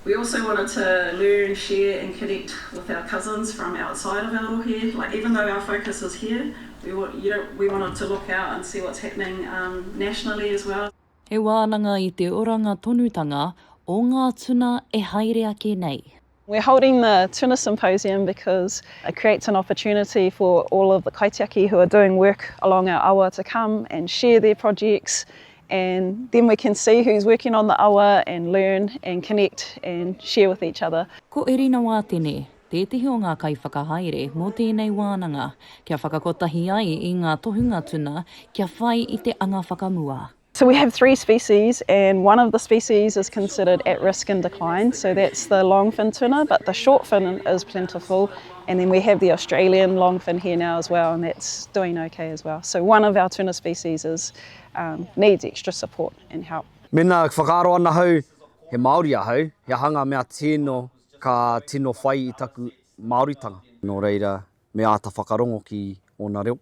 We also wanted to learn, share and connect with our cousins from outside of our rohe. Like even though our focus is here, we, you know, we wanted to look out and see what's happening um, nationally as well. He wānanga i te oranga tonutanga o ngā tuna e haere ake nei. We're holding the Tuna Symposium because it creates an opportunity for all of the kaitiaki who are doing work along our awa to come and share their projects and then we can see who's working on the awa and learn and connect and share with each other. Ko Erina Wātene tētehi o ngā kaiwhakahaere mō tēnei wānanga, kia whakakotahi ai i ngā tohunga tuna kia whai i te anga whakamua. So we have three species and one of the species is considered at risk and decline, so that's the longfin tuna, but the shortfin is plentiful and then we have the Australian longfin here now as well and that's doing okay as well. So one of our tuna species is, um, needs extra support and help. Mēnā whakaaro ana ahau he Māori ahau, he aha ngā mea tino ka tino whai i taku Māoritanga? Nō reira, me āta whakarongo ki ōna reo,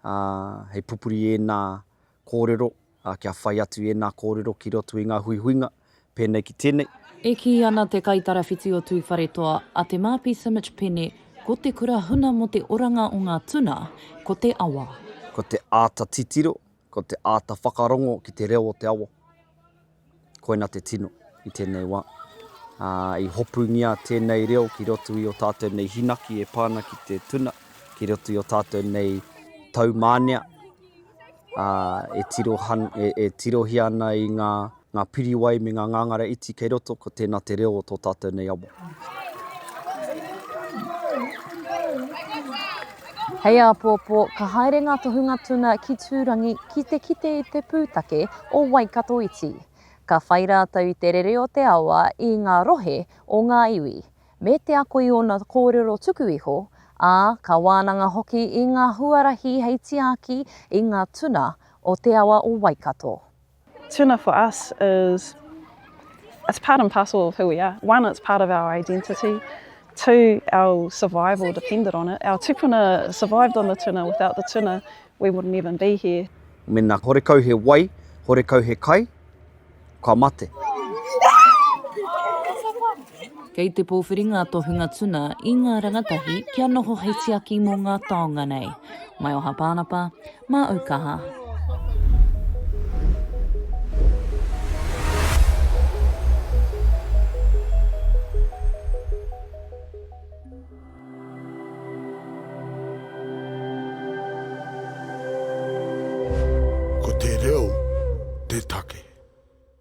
ā, hei pupuri ēnā kōrero, ā, kia whai atu ēnā kōrero ki roto i ngā huihuinga, pēnei ki tēnei. E kī ana te kaitarawhiti o Tūwharetoa, a Te Māpi Simich Pene, ko te kura huna mō te oranga o ngā tuna, ko te awa. Ko te āta titiro, ko te āta whakarongo ki te reo o te awa. Koina te tino i tēnei wā. Ā, i hopungia tēnei reo ki roto i ō tātou nei hinaki e pā ana ki te tuna, ki roto i ō tātou nei tau mānea, ā, e tirohan, e, e tirohia ana i ngā, ngā piriwai me ngā ngāngara iti kei roto, ko tēnā te reo o tō tātou nei awa. Hei āpōpō, ka haere ngā tohunga tuna ki Tūrangi ki te kite i te pūtake o Waikato Iti. Ka whai rātou i te rere o te awa i ngā rohe o ngā iwi, me te ako i ōna kōrero tuku iho, ā, ka wānanga hoki i ngā huarahi hei tiaki i ngā tuna o te awa o Waikato. Tuna for us is it's part and parcel of who we are. One, it's part of our identity. Two, our survival depended on it. Our tupuna survived on the tuna. Without the tuna, we wouldn't even be here. Mena horekau he wai, horekau he kai, ka mate. Kei te pōwhiri ngā tohunga tuna i ngā rangatahi kia noho hei tiaki mō ngā taonga nei. Maioha Pānapa, mā Aukaha.